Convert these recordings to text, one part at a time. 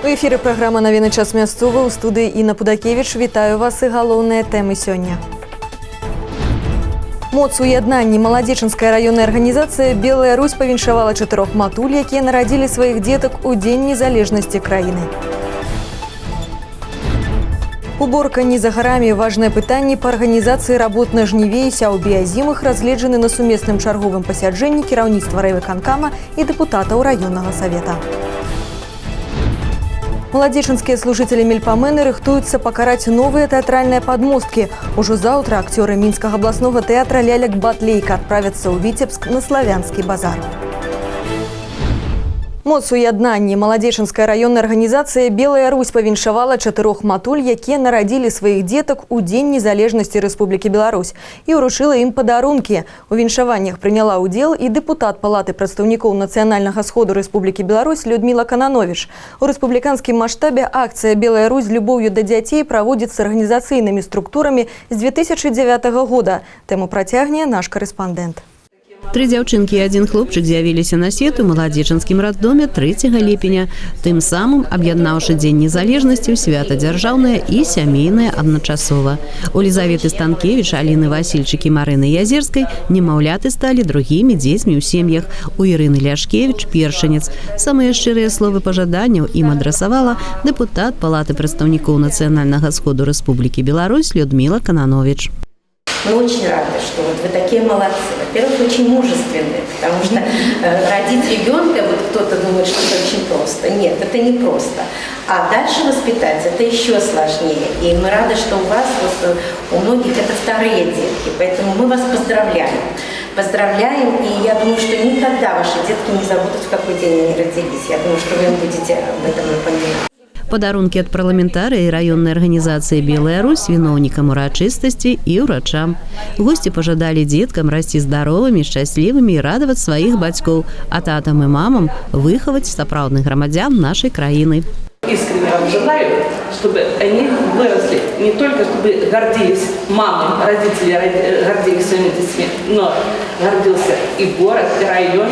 У эфіры праграма «Навіны час мясцовы», ў студыі Інна Пудакевіч. Вітаю вас, і галоўныя тэмы сёння. Моц у яднанні. Маладзечанская раённая арганізацыя «Белая Русь» павіншавала чатырох матуль, якія нарадзілі сваіх дзетак у Дзень незалежнасці краіны. Уборка не за гарамі. Важныя пытанні па арганізацыі работ на жніве і сяўбе азімых разгледжаны на сумесным чарговым пасяджэнні кіраўніцтва райвыканкама і дэпутатаў раённага савета. Маладзечанскія служыцелі Мельпамены рыхтуюцца пакараць новыя тэатральныя падмосткі. Ужо заўтра акцёры Мінскага абласнога тэатра лялек «Батлейка» адправяцца ў Віцебск на славянскі базар. Моц у яднанні. Маладзечанская раённая арганізацыя «Белая Русь» павіншавала чатырох матуль, якія нарадзілі сваіх дзетак у Дзень незалежнасці Рэспублікі Беларусь, і ўручыла ім падарункі. У віншаваннях прыняла ўдзел і дэпутат Палаты прадстаўнікоў Нацыянальнага сходу Рэспублікі Беларусь Людміла Канановіч. У рэспубліканскім маштабе акцыя «Белая Русь з любоўю да дзяцей» праводзіцца арганізацыйнымі структурамі з 2009 года. Тэму працягне наш карэспандэнт. Тры дзяўчынкі і адзін хлопчык з'явіліся на свет у маладзечанскім раддоме 3 ліпеня, тым самым аб'яднаўшы Дзень незалежнасці ў свята дзяржаўнае і сямейнае адначасова. У Лізаветы Станкевіч, Аліны Васільчык і Марыны Язерскай немаўляты сталі другімі дзецьмі ў сем'ях. У Ірыны Ляшкевіч першанец. Самыя шчырыя словы пажаданняў ім адрасавала дэпутат Палаты прадстаўнікоў Нацыянальнага сходу Рэспублікі Беларусь Людміла Канановіч. Мы очень рады, что вот вы такие молодцы. Во-первых, очень мужественные, потому что родить ребенка, вот кто-то думает, что это очень просто. Нет, это не просто. А дальше воспитать — это еще сложнее. И мы рады, что у вас, вот, у многих это вторые детки, поэтому мы вас поздравляем. Поздравляем, и я думаю, что никогда ваши детки не забудут, в какой день они родились. Я думаю, что вы им будете об этом напоминать. Падарункі ад парламентарыя і раённай арганізацыі «Белая Русь» віноўнікам урачыстасці і ўрачам. Госці пажадалі дзеткам расці здаровымі, шчаслівымі і радаваць сваіх бацькоў, а татам і мамам выхаваць сапраўдных грамадзян нашай краіны. Искренне вам желаю, чтобы они выросли, не только чтобы гордились мамы, родители гордились своими детьми, но гордился и город, и район,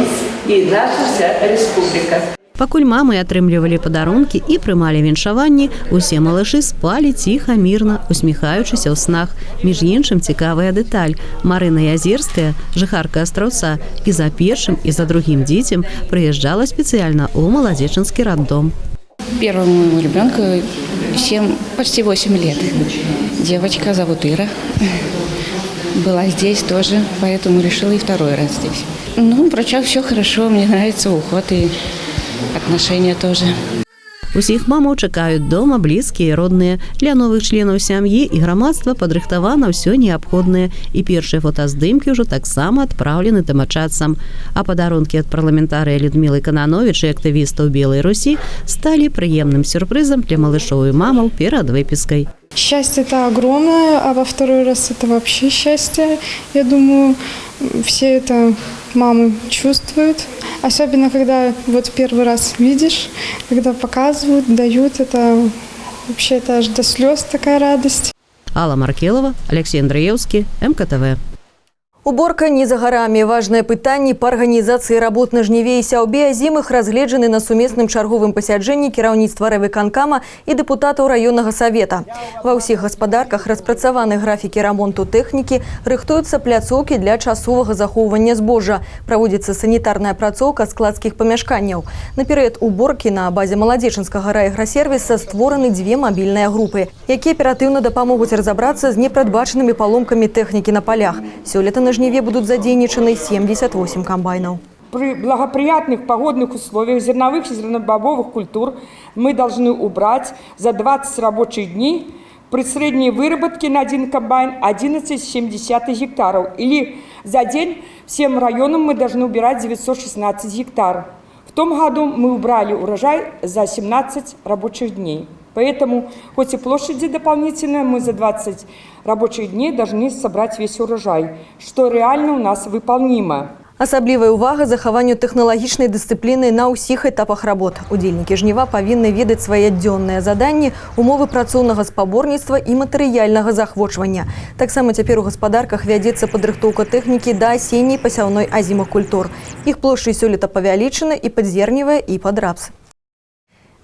и наша вся республика. Пакуль мамы атрымлівалі падарункі і прымалі віншаванні, усе малышы спалі ціха, мірна, усміхаючыся ў снах. Між іншым, цікавая дэталь. Марына Язерская, жыхарка Астраўца, і за першым, і за другім дзіцем прыязджала спецыяльна ў маладзечанскі раддом. Первому моему ребенку 7, почти 8 лет. Девочка, зовут Ира. Была здесь тоже, поэтому решила и второй раз здесь. Ну, в врачах все хорошо, мне нравится уход и отношения тоже. Усіх мамаў чакаюць дома блізкія і родныя. Для новых членаў сям'і і грамадства падрыхтавана ўсё неабходнае. І першыя фотаздымкі ўжо таксама адпраўлены дамачадцам. А падарункі ад парламентарыя Людмілы Канановіч і актывістаў «Белай Русі» сталі прыемным сюрпрызам для малышоў і мамаў перад выпіскай. Счастье это огромное, а во второй раз это вообще счастье. Я думаю, все это мамы чувствуют. Особенно когда вот первый раз видишь, когда показывают, дают, это вообще, это аж до слез такая радость. Алла Маркелова, Алексей Андреевский, МКТВ. Уборка не за гарамі. Важныя пытанні па арганізацыі работ на жніве і сяўбе азімых разгледжаны на сумесным чарговым пасяджэнні кіраўніцтва райвыканкама і дэпутатаў раённага савета. Ва ўсіх гаспадарках распрацаваны графікі рамонту тэхнікі, рыхтуюцца пляцоўкі для часовага захоўвання збожжа, праводзіцца санітарная апрацоўка складскіх памяшканняў. На перыяд уборкі на базе маладзечанскага райаграсервіса створаны дзве мабільныя групы, якія аператыўна дапамогуць разабрацца з непрадбачанымі паломкамі тэхнікі на палях. Сёлета на жніве будуць задзейнічаны 78 камбайнаў. При благоприятных погодных условиях зерновых и зернобобовых культур мы должны убрать за 20 рабочих дней при средней выработке на один комбайн 11,7 гектаров. Или за день всем районам мы должны убирать 916 гектаров. В том году мы убрали урожай за 17 рабочих дней. Поэтому, хоть и площади дополнительные, мы за 20 рабочих дней должны собрать весь урожай, что реально у нас выполнимо. Асаблівая ўвага захаванню тэхналагічнай дысцыпліны на ўсіх этапах работ. Удзельнікі жніва павінны ведаць свае дзённыя заданні, умовы працоўнага спаборніцтва і матэрыяльнага заахвочвання. Таксама цяпер у гаспадарках вядзецца падрыхтоўка тэхнікі да асенняй пасяўной азімых культур. Іх плошчы сёлета павялічаны і пад зерневыя, і пад рапс.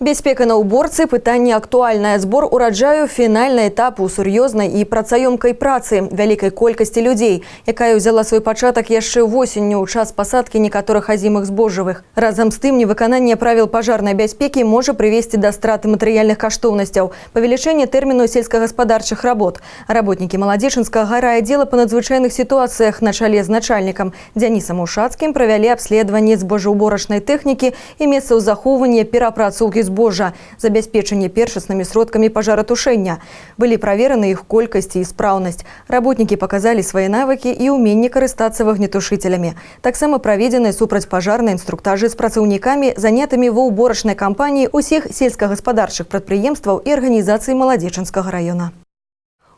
Бяспека на ўборцы — пытанне актуальнае. Збор ураджаю — фінальны этап у сур'ёзнай і працаёмкай працы вялікай колькасці людзей, якая ўзяла свой пачатак яшчэ восенню ў час пасадкі некаторых азімых збожжавых. Разам з тым, невыкананне правіл пажарнай бяспекі можа прывесці да страты матэрыяльных каштоўнасцяў, павелічэння тэрміну сельскагаспадарчых работ. Работнікі Маладзечанскага райаддзела па надзвычайных сітуацыях на чале з начальнікам Дзянісам Ушацкім правялі абследаванне збожжаўборачнай тэхнікі і месцаў захоўвання, перапрацоўкі збожжа, забяспечанне першаснымі сродкамі пажаратушэння. Былі правераны іх колькасць і спраўнасць. Работнікі паказалі свае навыкі і ўменне карыстацца вогнетушыцелямі. Таксама праведзены супрацьпажарныя інструктажы з працаўнікамі, занятымі ва ўборачнай кампаніі ўсіх сельскагаспадарчых прадпрыемстваў і арганізацый Маладзечанскага раёна.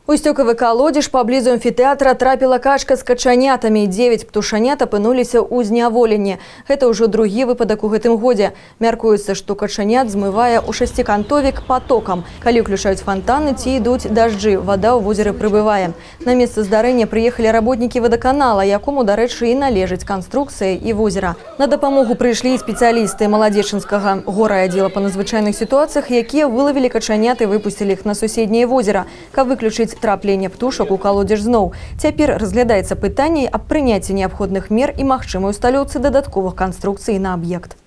У сцёкавы калодзеж паблізу амфітэатра трапіла качка з качанятамі. Дзевяць птушанят апынуліся ў зняволенні. Гэта ўжо другі выпадак у гэтым годзе. Мяркуецца, што качанят змывае ў шасцікантовік патокам. Калі ўключаюць фантаны ці ідуць дажджы, вада ў возеры прыбывае. На месца здарэння прыехалі работнікі вадаканала, якому, дарэчы, і належыць канструкцыя і возера. На дапамогу прыйшлі і спецыялісты Маладзечанскага горайаддзела па надзвычайных сітуацыях, якія вылавілі качанят і выпусцілі іх на суседняе возера, каб выключыць трапленне птушак у калодзеж зноў. Цяпер разглядаецца пытанне аб прыняцці неабходных мер і магчымай усталёўцы дадатковых канструкцый на аб'ект.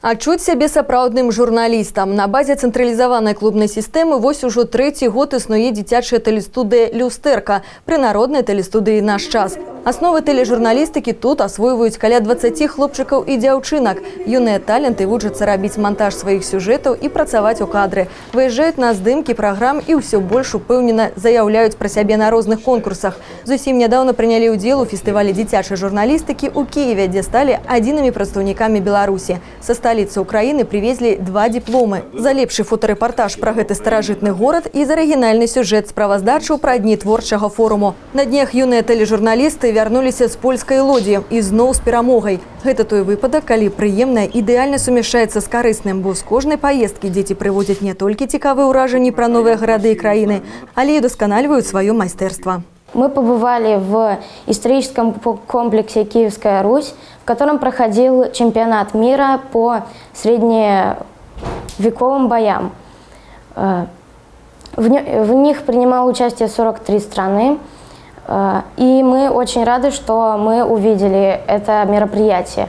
Адчуць сябе сапраўдным журналістам. На базе цэнтралізаванай клубнай сістэмы вось ужо трэці год існуе дзіцячая тэлестудыя «Люстэрка» пры народнай тэлестудыі «Наш час». Асновы тэлежурналістыкі тут асвойваюць каля 20 хлопчыкаў і дзяўчынак. Юныя таленты вучацца рабіць мантаж сваіх сюжэтаў і працаваць у кадры. Выязджаюць на здымкі праграм і ўсё больш упэўнена заяўляюць пра сябе на розных конкурсах. Зусім нядаўна прынялі ўдзел у фестывалі дзіцячай журналістыкі ў Кіеве, дзе сталі адзінымі прадстаўнікамі Беларусі. Са сталіцы Украіны прывезлі два дыпломы: за лепшы фотарэпартаж пра гэты старажытны горад і за арыгінальны сюжэт справаздачу пра дні творчага форуму. На днях юныя тэлежурналісты вярнуліся з польскай Лодзі і зноў з перамогай. Гэта той выпадак, калі прыемнае ідэальна сумяшчаецца з карысным, бо з кожнай паездкі дзеці прывозяць не толькі цікавыя ўражанні пра новыя гарады і краіны, але і удасканальваюць сваё майстэрства. Мы побывали в историческом комплексе «Киевская Русь», в котором проходил чемпионат мира по средневековым боям. В них принимало участие 43 страны. И мы очень рады, что мы увидели это мероприятие.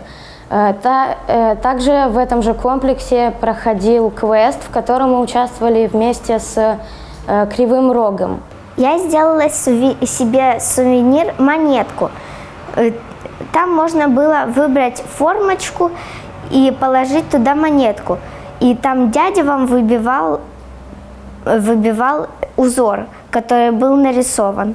Также в этом же комплексе проходил квест, в котором мы участвовали вместе с Кривым Рогом. Я сделала себе сувенир монетку. Там можно было выбрать формочку и положить туда монетку. И там дядя вам выбивал узор, который был нарисован.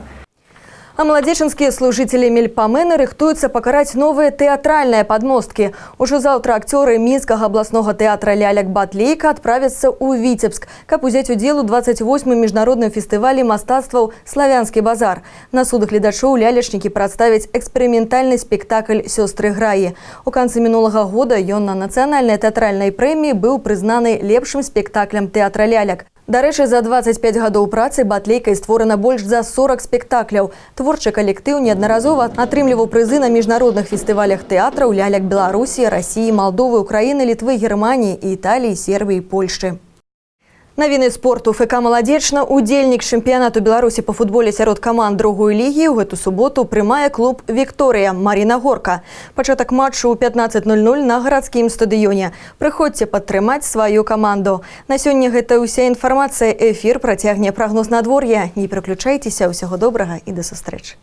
А маладзечанскія служыцелі Мельпамены рыхтуюцца пакараць новыя тэатральныя падмосткі. Ужо заўтра акцёры Мінскага абласнога тэатра лялек «Батлейка» адправяцца ў Віцебск, каб узяць удзел у 28-м міжнародным фестывалі мастацтваў «Славянскі базар». На суд гледачоў лялечнікі прадставяць эксперыментальны спектакль «Сёстры Граі». У канцы мінулага года ён на нацыянальнай тэатральнай прэміі быў прызнаны лепшым спектаклем тэатра лялек. Дарэчы, за 25 гадоў працы «Батлейкай» створана больш за 40 спектакляў. Творчы калектыў неаднаразова атрымліваў прызы на міжнародных фестывалях тэатраў лялек Беларусі, Расіі, Малдовы, Украіны, Літвы, Германіі, Італіі, Сербіі, Польшчы. Навіны спорту. ФК «Маладзечна», удзельнік чэмпіянату Беларусі па футболе сярод каманд другой лігі, ў гэту суботу прымае клуб «Вікторыя» Марына Горка. Пачатак матчу ў 15:00 на гарадскім стадыёне. Прыходзьце падтрымаць сваю каманду. На сёння гэта ўся інфармацыя. Эфір працягне прагноз надвор'я. Не пераключайцеся, усяго добрага і да сустрэчы.